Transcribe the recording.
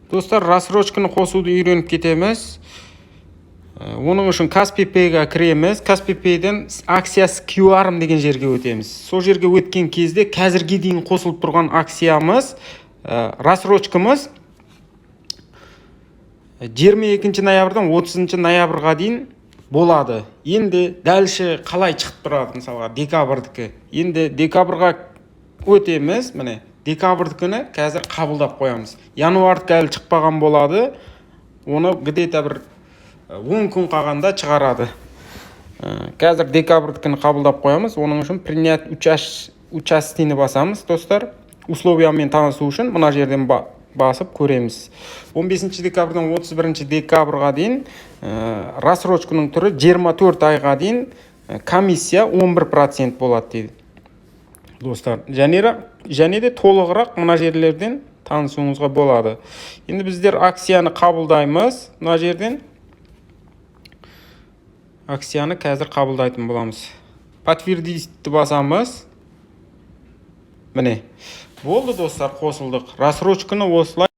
Достар, рассрочканы қосуды үйреніп кетеміз. Оның үшін Каспи Пейға кіреміз. Каспи Пейден «Акция с QR» деген жерге өтеміз. Сол жерге өткен кезде қазірге дейін қосылып тұрған акциямыз, рассрочкамыз 22 ноябрьдан 30 ноябрьға дейін болады. Енді дальше қалай шығып тұрады? Мысалға, декабрьдікі. Енді декабрьға өтеміз. Міне, декабрьдікіні қазір қабылдап қоямыз. Январьдікі әлі шықпаған болады, оны где-то бір 10 күн қалғанда шығарады. Қазір декабрьдікіні қабылдап қоямыз. Оның үшін «Принять участиені» басамыз. Достар, условиямен танысу үшін мына жерден басып көреміз. 15 декабрьдан 31 декабрьға дейін рассрочканың түрі 24 айға дейін, комиссия 11% болады дейді, достар. Және де толығырақ мына жерлерден танысуыңызға болады. Енді біздер акцияны қабылдаймыз. Мына жерден акцияны қазір қабылдайтын боламыз. «Подтвердить» басамыз. Міне, болды, достар, қосылдық рассрочканы осылай.